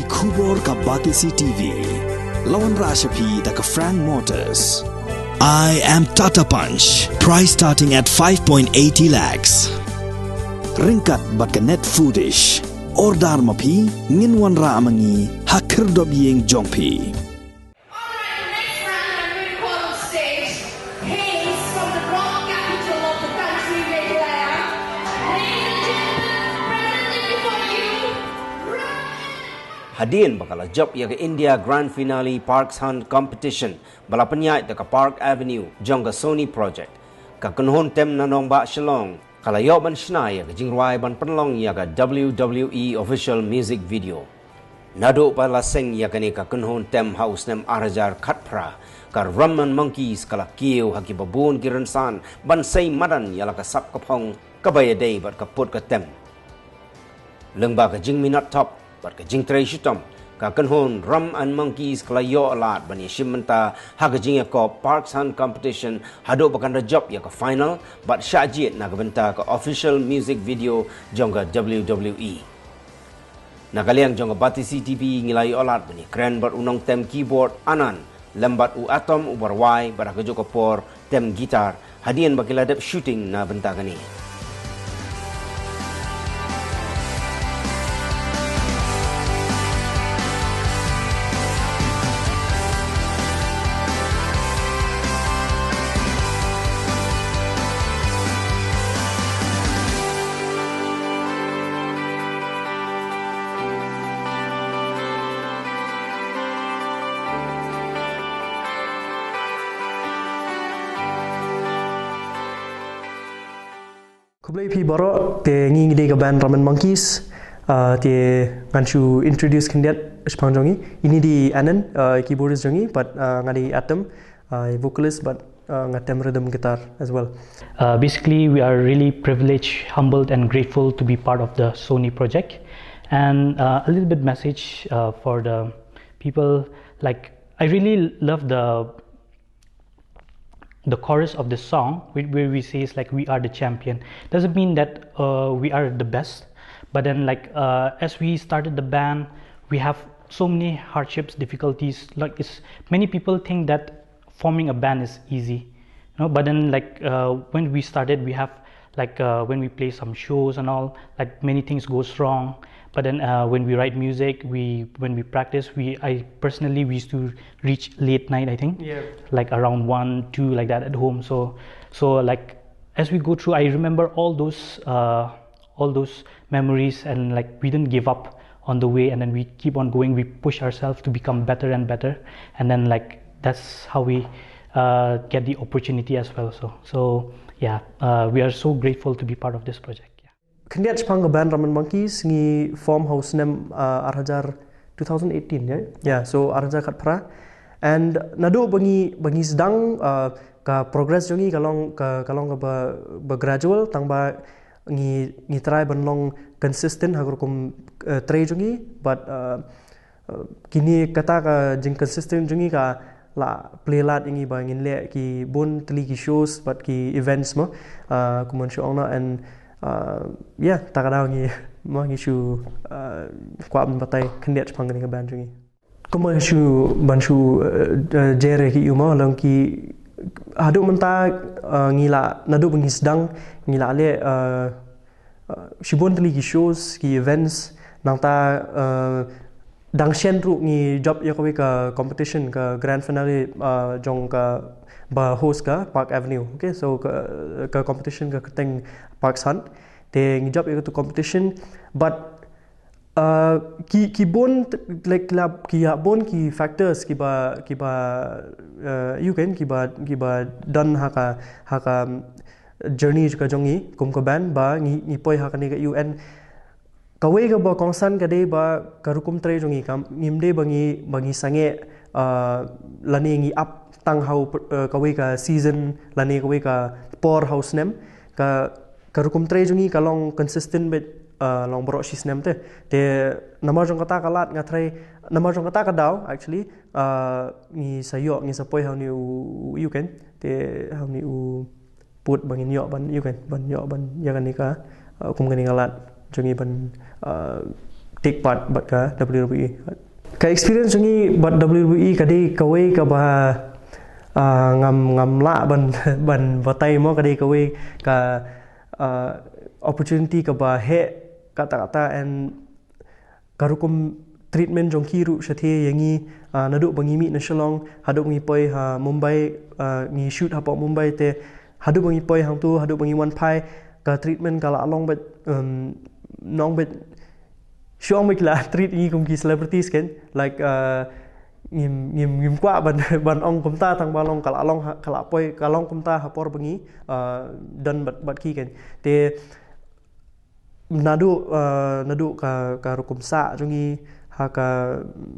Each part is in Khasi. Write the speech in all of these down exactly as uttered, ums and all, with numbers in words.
Khubor ka Batesi T V. La wanrah sha phi da ka Frank Motors. I am Tata Punch. Price starting at five point eighty lakhs. Ryngkat bad ka Net Foodish. Order ma phi, ngin wanrah ma ngi ha khyrdop ïing jong phi. All right, the next round, I'm going to call on stage Hayes from the rock capital of the country, Meghalaya. Ladies and gentlemen, presenting before you, Ryan. Hadien ba ka la jop ïa ka India Grand Finale Parks Hunt Competition ba la pynïaid da ka Park Avenue jong ka Sony Project, ka kynhun tem na nongbah Shillong ka la ïoh ban shna ïa ka jingrwai ban pynlong ïa ka W W E official music video. Naduh ba la seng ïa kane ka kynhun tem ha u snem ar hajar khatphra, ka Rum and Monkeys ka la kiew ha ki babun ki rynsan ban sei madan ïa la ka sap ka phong kaba ïadei bad ka put ka tem. Lyngba ka jingminot thop bad ka jingtrei shitom, ka kynhun Rum and Monkeys ka la ïoh lad ban ïashim bynta ha ka jingïakop Parks Hunt Competition haduh ba kan da jop ïa ka final bad shah jied na ka bynta ka official music video jong ka W W E. Na ka liang jong ka Batesi T V ngi la ïoh lad ban ïakren bad u nongtem keyboard Anand lem bad u Atom uba rwai bad ha kajuh ka por tem guitar hadien ba ki la dep shooting na bynta kane. Khublei phi baroh, te ngi ngi dei ka band Rum and Monkeys. Ah, te ngan shu introduce khyndiat shaphang jong ngi. Ini dei Anand, ah, keyboardist jong ngi, bad, ah, nga dei Atom, ah, vocalist, bad, ah, nga tem rhythm guitar as well. Uh, basically, we are really privileged, humbled, and grateful to be part of the Sony project. And uh, a little bit message uh, for the people. Like, I really love the the chorus of the song, where, where we say is like, "We are the champion." Doesn't mean that uh, we are the best, but then, like, uh, as we started the band, we have so many hardships, difficulties. Like, it's, many people think that forming a band is easy, you know. But then, like, uh, when we started, we have, like, uh, when we play some shows and all, like, many things goes wrong. But then uh, when we write music, we when we practice, we I personally we used to reach late night, I think, yeah, like around one, two, like that at home. So, so like, as we go through, I remember all those uh, all those memories, and, like, we didn't give up on the way, and then we keep on going. We push ourselves to become better and better, and then, like, that's how we uh, get the opportunity as well. So, so yeah, uh, we are so grateful to be part of this project. Yeah. Khyndiat shaphang ka band Rum and Monkeys, ngi form ha u snem, uh, ar hajar, two thousand eighteen, ya? Yeah, so ar hajar khatphra. And naduh ba ngi, ba ngi sdang, uh, ka progress jong ngi ka long, ka, ka long kaba, ba gradual, tang ba ngi, ngi try ban long consistent ha ka rukom, uh, trei jong ngi, but, uh, Uh, kine, kata ka jing consistent jong ngi ka la plie lad ïa ngi ba ngin leh ki bun tylli ki shows bad ki events mo, uh, kumba shu ong noh, and, uh, yeah, ta ka daw ngi mo ngi shu, uh, kwah ban batai khyndiat shaphang kane ka band jong ngi. Kumba shu ban shu, uh, uh, jer ïa ki ïa u mo, long ki haduh mynta, uh, ngi la, naduh ba ngi sdang ngi la leh, uh, uh, shibun tylli ki shows, ki events, nangta, uh, dang shen ruh ngi jop ïa kawei ka competition, ka grand finale, uh, jong ka ba host ka Park Avenue. Okay, so ka, ka competition ka kyrteng Parks Hunt. Te ngi jop ïa katu competition, but, uh, ki, ki bun, like, la, ki ïa bun ki factors kiba, kiba, uh, ïa u ken, kiba, kiba don ha ka, ha ka journey ka jong ngi kum ka band ba ngi, ngi poi ha kane ka U N. Kawei kaba kongsan ka dei ba ka rukom trei jong ngi kam, ngim dei ba ngi, ba ngi sangeh, uh, lane ngi ap tang ha u, uh, kawei ka season lane kawei ka por ha u snem. Ka, ka rukom trei jong ngi ka long consistent beit, uh, long baroh shi snem te. Te namar jong kata ka lad nga trai, namar jong kata ka daw, actually, uh, ngi sa ïoh, ngi sa poi ha une u, u, u ken. Te ha une u put ba ngin ïoh ban, ïa u ken, ban ïoh ban ïa kane ka, uh, kum kane ka lad jong ngi ban, uh, take part bad ka W W E. Ka experience jong ngi bad W W E ka dei kawei kaba, ah, ngam, ngam lah ban, ban batai mo, ka dei kawei ka, ah, opportunity kaba heh katta katta, and ka rukom treatment jong ki ruh shatei ïa ngi, ah, naduh ba ngi mih na Shillong haduh ba ngi poi ha Mumbai, ah, ngi shoot hapoh Mumbai, te haduh ba ngi poi hangtu, haduh ba ngi wan phai, ka treatment ka la long beit, um, nong beit, shu ong beit ki la treat ngi kum ki celebrities kein, like, uh, ngim, ngim, ngim kwah ban, ban ong kumta, tang ba long ka la long ha, ka la poi, ka long kumta ha por ba ngi, uh, don bad, bad ki kein. Te naduh, uh, naduh ka, ka rukom sah jong ngi, ha ka,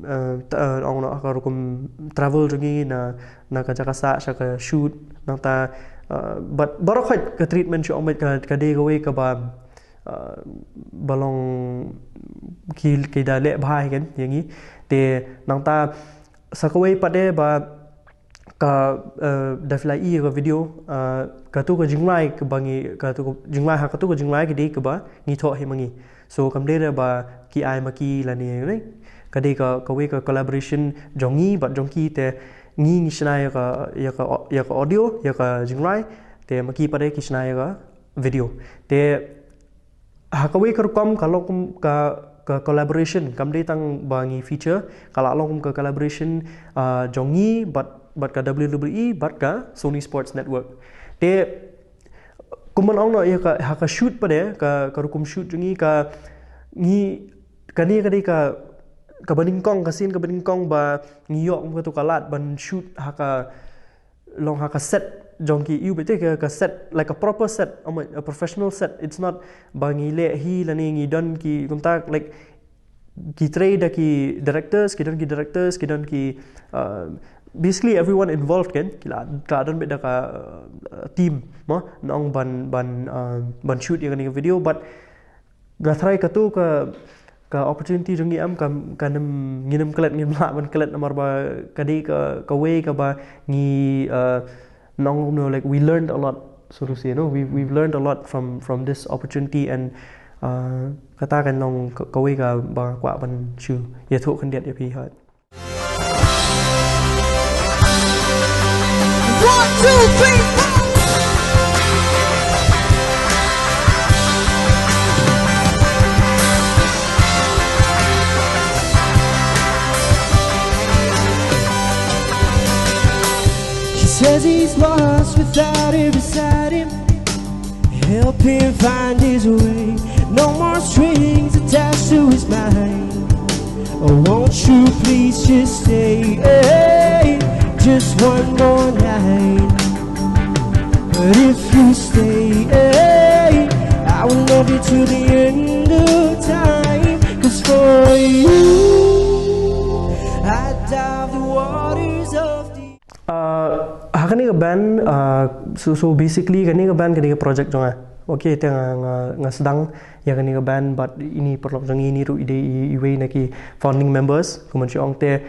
uh, t-, uh, ong noh, ha ka rukom travel jong ngi na, na ka jaka sah sha ka shoot, nangta, uh, bad baroh khoit ka treatment shu ong beit ka, ka dei kawei kaba, uh, ba long ki, ki da leh bha hi kein ïa ngi. Te nangta sa kawei pat de ba ka, uh, da phi la ïohi ka video, uh, katu ka jingrwai kaba ngi, katu ka jingrwai, ha katu ka jingrwai ka dei kaba ngi thoh hi ma ngi. So kam dei re ba ki ai ma ki lane, ne? Ka dei ka, kawei ka collaboration jong ngi bad jong ki, te ngi, ngi shna ïa ka, ïa ka, ïa ka audio, ïa ka jingrwai, te ma ki pat de ki shna ïa ka video. Te ha kawei ka rukom ka long kum ka, ka collaboration, kam dei tang ba ngi feature, ka la long kum ka collaboration, ah, jong ngi bad, bad ka W W E bad ka Sony Sports Network. Te kum ban ong noh ïa ka, ha ka shoot pat de, ka, ka rukom shoot jong ngi, ka, ngi, kane ka dei ka, kaba nyngkong, ka sien kaba nyngkong ba ngi ïoh kum katu ka lad ban shoot ha ka, long ha ka set jong ki, ïoh beit te ka, ka set, like a proper set, a, a professional set. It's not ba ngi leh hi lane ngi don ki kumta, like, ki trei da ki directors, ki don ki directors, ki don ki, uh, basically everyone involved kein, ki la, ka don beit da ka, uh, team mo, nong ban, ban, uh, ban shoot ïa kane ka video, but nga tharai katu ka, ka opportunity jong ngi em, ka, ka nem, ngim klet, ngim lah ban klet namar ba ka dei ka, kawei kaba ngi, uh, nong, you know, like, we learned a lot, so to say, you know, we, we've learned a lot from, from this opportunity, and, uh, kata kan long ka, kawei kaba nga kwah ban shu ïathuh khyndiat ïa phi. One, two, three, four. He says he's lost without her beside him. Help him find his way. No more strings attached to his mind. Oh, won't you please just stay, hey, just one more night? But if you stay, hey, I will love you to the end of time. 'Cause for you, I dive the waters of the Uh, ha kane ka band, uh, so, so basically kane ka band kane ka project jong nga. Okay, te nga, nga, nga sdang ïa kane ka band, bad ine i paralok jong ngi, ine ruh i dei i, iwei na ki founding members, kumban shu ong. Te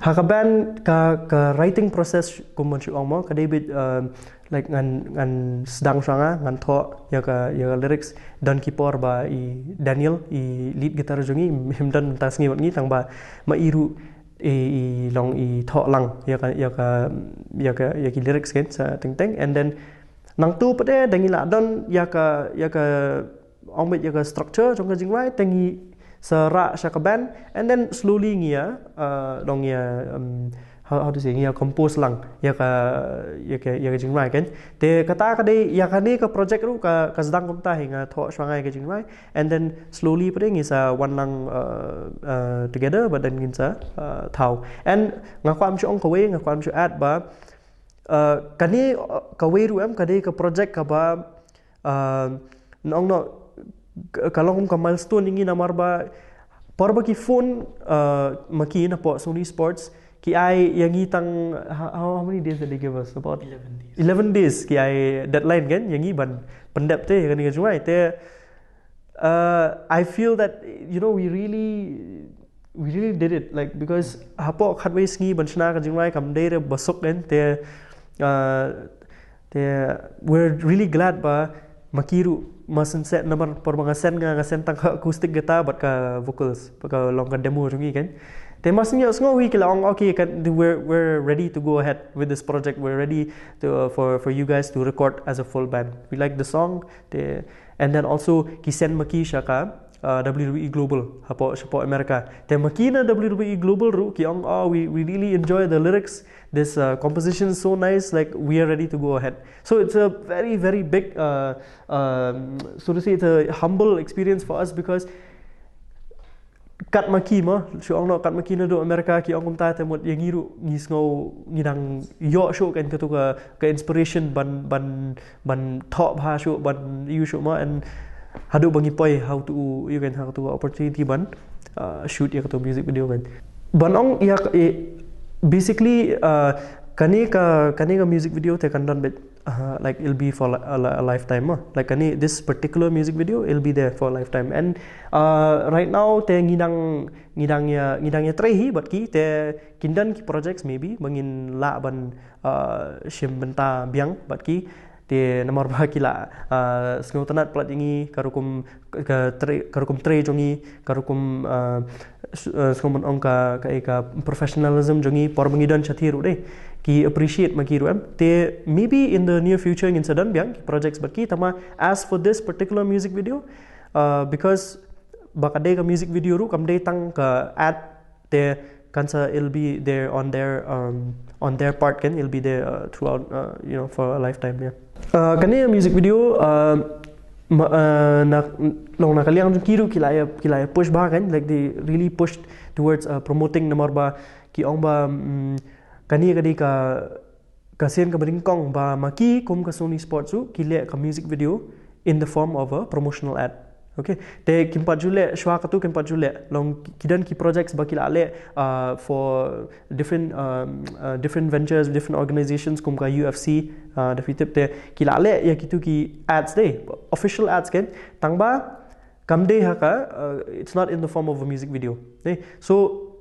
ha ka band ka, ka writing process kumban shu ong mo, ka dei beit, uh, like, ngan, ngan sdang shuwa nga, ngan thoh ïa ka, ïa ka lyrics. Don ki por ba i Daniel, i lead guitar jong ngi, him don mynta sngi bad ngi, tang ba ma i ruh i, i long i thoh lang ïa ka, ïa ka, ïa ka, ïa ki lyrics kein sa teng teng. And then nangtu pat de, da ngi la don ïa ka, ïa ka, ong beit, ïa ka structure jong ka jingrwai, te ngi sa rah sha ka band, and then slowly ngi ïa, uh, long ïa, um, how, how to say, ngi ïa compose lang ïa ka, ïa ka, ïa ka jingrwai kein. Te kata ka dei, ïa kane ka project ruh ka, ka sdang kumta hi, nga thoh shuwa nga ïa ka jingrwai, and then slowly pat de ngi sa wan lang, uh, uh, together, but then ngin sa, uh, thaw. And nga kwah ban shu ong kawei, nga kwah ban shu add ba, uh, kane, uh, kawei ruh em, ka dei ka project kaba, uh, nong noh, ka, ka long kum ka milestone ïa ngi namar ba por ba ki phone, uh, ma ki napoh Sony Sports, ki ai ïa ngi tang, how, how many days did they give us? About eleven days. Eleven days ki ai deadline kein ïa ngi ban pyndep te ïa kane ka jingrwai. Te, uh, I feel that, you know, we really, we really did it, like, because hapoh khatwei sngi ban shna ka jingrwai kam dei re ba suk kein. Te, uh, te we're really glad ba ma ki ruh Ma sngewsih namar por ba nga send nga, nga send tang ka acoustic guitar bad ka vocals, bad ka long ka demo jong ngi kan. Te ma sngewsih sngew hi ki la ong, okay, kan, we're, we're ready to go ahead with this project. We're ready to, uh, for, for you guys to record as a full band. We like the song. Te, and then also ki send ma ki sha ka, uh, W W E Global hapoh, shapoh America. Te ma ki na W W E Global ruh ki ong, oh, we, we really enjoy the lyrics. This, uh, composition is so nice. Like, we are ready to go ahead. So it's a very, very big, uh, um, so to say, it's a humble experience for us because kat ma ki ma, shu ong noh, kat ma ki naduh America ki ong kumta, te mut ïa ngi ruh ngi sngew ngi dang ïoh shuh kan katu ka, ka inspiration ban, ban, ban thoh bha shuh, ban ïoh shuh ma, and haduh ba ngi poi ha utu u, ïa kan, ha katu ka opportunity ban, uh, shoot ïa katu music video kan. Ban ong ïa ka, eh, basically, uh, kane ka, kane ka music video te kan don beit, uh, like, it'll be for li-, a, li-, a lifetime, uh. Like, kane, this particular music video, it'll be there for a lifetime. And, uh, right now te ngi dang, ngi dang ïa, ngi dang ïa trei hi bad ki, te kin don ki projects maybe ba ngin lah ban, uh, shim bynta biang bad ki. Te namar ba ki la, uh, sngewtynnad palat ïa ngi, ka rukom, ka trei, ka rukom trei jong ngi, ka rukom, uh, s-, uh, sngewbha ban ong ka, ka, ka professionalism jong ngi por ba ngi don shathie ruh dei. Ki appreciate ma ki ruh em. Te maybe in the near future ngin sa don biang ki projects bad ki, tangba as for this particular music video, uh, because ba ka dei ka music video ruh kam dei tang ka ad, te kan sa, it'll be there on their, um, on their part kan, it'll be there, uh, throughout, uh, you know, for a lifetime, yeah. Uh, kane music video, uh, ma, uh, na, long na ka liang jong ki ruh ki la ïa, ki la ïa push bha kan, like, they really pushed towards, uh, promoting, namar ba ki ong ba, mm, kane ka dei ka, ka sien kaba nyngkong ba ma ki kum ka Sony Sports ruh ki leh ka music video in the form of a promotional ad. Okay. Te kim pat ju leh shuwa katu, kim pat ju leh. Long ki don ki projects ba ki la leh, uh, for different, um, uh, different ventures, different organizations kum ka U F C, uh, da phi tip, te ki la leh ïa kitu ki ads dei, official ads kan. Tangba kam dei ha ka, uh, it's not in the form of a music video. Dei. So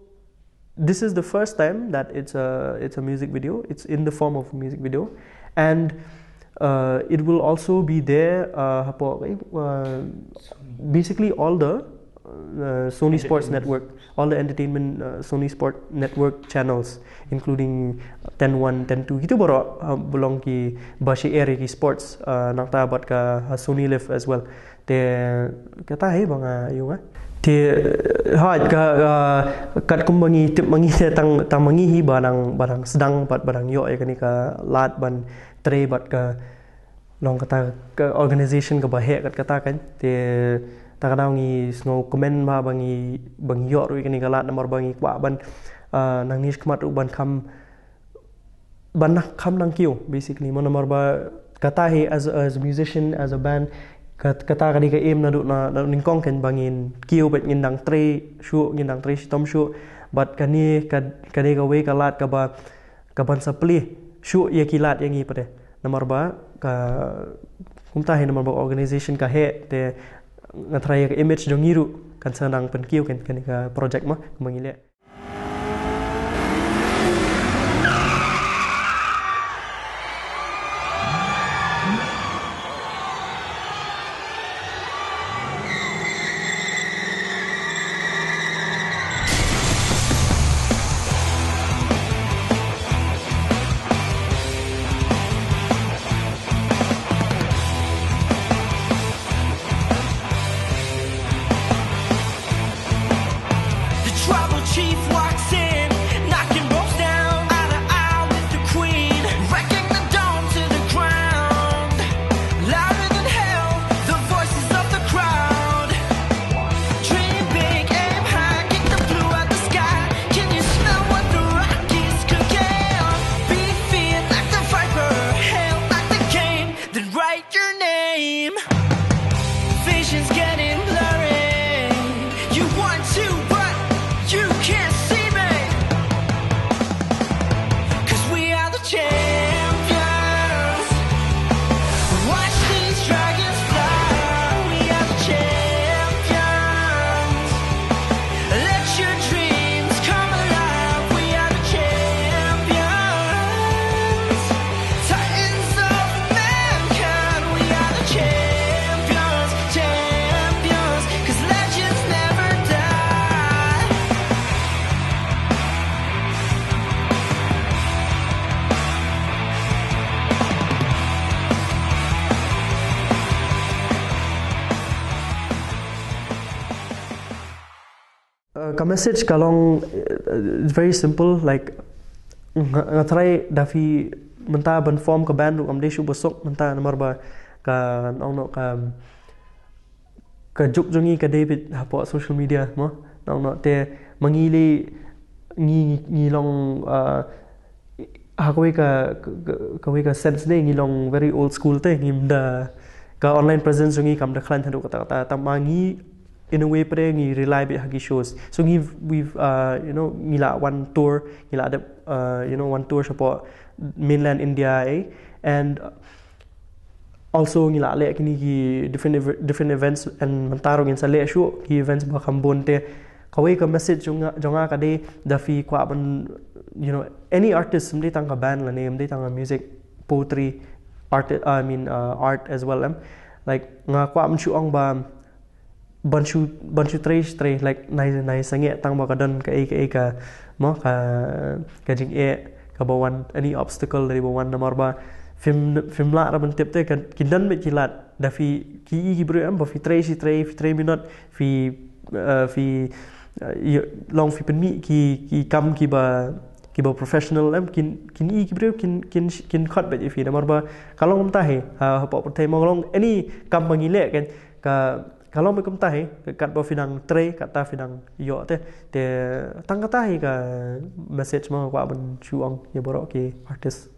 this is the first time that it's a, it's a music video. It's in the form of a music video, and, uh, it will also be there, uh, hapoh, uh, basically all the, uh, Sony Sports Network, all the entertainment, uh, Sony Sport Network channels, including Ten One, Ten Two. Kitu baroh, uh, ba long ki ba shu air ïa ki sports, uh, nangta bad ka, uh, Sony Live as well. Te kata hi ba nga ïoh nga. Te, ha, ka, ka, katkum ba ngi tip ma ngi te tang, tang ma ngi hi ba dang, ba dang sdang bad ba dang ïoh ïa kane ka lad ban trei bad ka long kata ka organization kaba heh kat kata kan. Te ta ka daw ngi sngewkmen ba, ba ngi, ba ngi ïoh ruh ïa kane ka lad namar ba ngi kwah ban, ah, nangne shakhmat ruh ban kham ban nang kham nang kiew, basically. Mo namar ba kata hi as, as a musician, as a band, kat-, kata ka dei ka aim naduh na, naduh nyngkong kan ba ngin kiew bad ngin dang trei shuh, ngin dang trei shitom shuh. Bad kane ka, ka dei kawei ka lad kaba, kaban sa plie shuh ïa ki lad ïa ngi pat. Namar ba ka, kumta hi, namar ba organization ka heh, te nga tharai ïa ka image jong ngi ruh kan sa nang pynkiew kan, kane ka project mo, kumba ngi leh. The tribal chief walks in, knocking both down. Eye to eye with the queen, wrecking the dome to the ground. Louder than hell, the voices of the crowd. Dream big, aim high, kick the blue out the sky. Can you smell what the Rockies cooking? Be feared like the viper, held like the game. Then write your name. Vision's getting blurry. You want to, but you can't see Ka message ka long, uh, very simple, like, nga, nga try da phi mynta ban form ka band ruh kam dei shuh ba suk mynta namar ba ka nong no ka ka juk jong ngi ka dei beit hapoh social media mo. Nong no te ma ngi le ngi ngi long, uh, ha kawei ka, ka, kawei ka sense ne ngi long very old school te ngim da ka online presence jong ngi kam da khlaiñ haduh katta katta, tang ma ngi in a way pre ngi rely beit ha ki shows. So ngi we've, uh, you know, ngi la wan tour, ngi la dep, uh, you know, wan tour shapoh mainland India, eh, and also ngi la leh kini ki different ev- different events, and mynta ruh ngin sa leh shuh ki events ba kham bun te. Kawei ka message jong nga, jong nga ka dei da phi kwah ban, you know, any artist, ym dei tang ka band lane ym dei tang ka music, poetry, art, I mean, uh, art as well, em. Like nga kwah ban shu ong ba ban shu ban shu trei shu trei, like nai nai sangeh tang ba ka don kaei kaei ka mo ka ka jingeh kaba wan, any obstacle da dei ba wan namar ba phim phim lah ra ban tip te ka kin don beit ki lad da phi ki i ki briew, em, ba phi trei shu trei, phi trei minot, phi, uh, phi, uh, ïoh long phi pynmih ki ki kam kiba kiba professional, em, kin kin i ki briew kin kin kin khot beit ïa phi namar ba ka long kumta hi, ha, hapoh pyrthei mo ka long any kam ba ngi leh kan ka ka long beit kumta hi, katba phi dang trei katta phi dang ïoh te. Te tang kata hi ka message ma kwah ban shu ong ïa baroh ki artist.